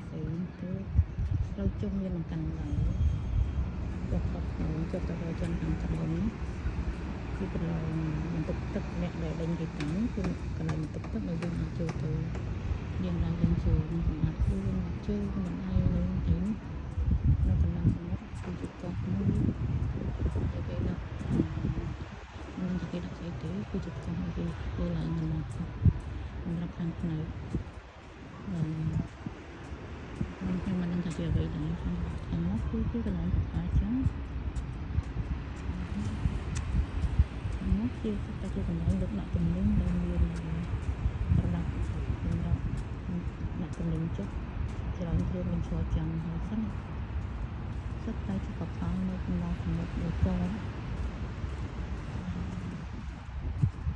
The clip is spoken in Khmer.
ផ្សេងទៅផ្លូវជុំយើងនឹងកាន់ដែរចុះទៅក្នុងចុះទៅដល់ជាន់ខាងក្រោមនោះគឺកន្លែងបន្ទប់ទឹកអ្នកដែលដេញគេតាំងគឺកន្លែងបន្ទប់ទឹកដែលយើងអាចចូលទៅលាងដៃលាងជើងសម្អាតខ្លួនជើងមិនដៃនៅទីនោះនៅកន្លែងសមុទ្រគឺជាកោះមួយដែលគេដាក់មិនថាគេដាក់ស្អីទេគឺជាកោះដែលគេធ្វើឡើងនៅមកកោះសម្រាប់ខាងផ្នែកអឺខ្ញុំមិនដឹងថាជាអ្វីដែរខាងមកគឺជាកន្លែងកប៉ាល់ចឹងខាងមកជាតែជាកន្លែងលោកដាក់ទំនិញដែលមានប្រដាប់សម្រាប់ដាក់ទំនិញចុះច្រើនគ្រឿងមានឈរចាំងហើយសិនសិតតែជាកប៉ាល់នៅកណ្ដាលសមុទ្រដ៏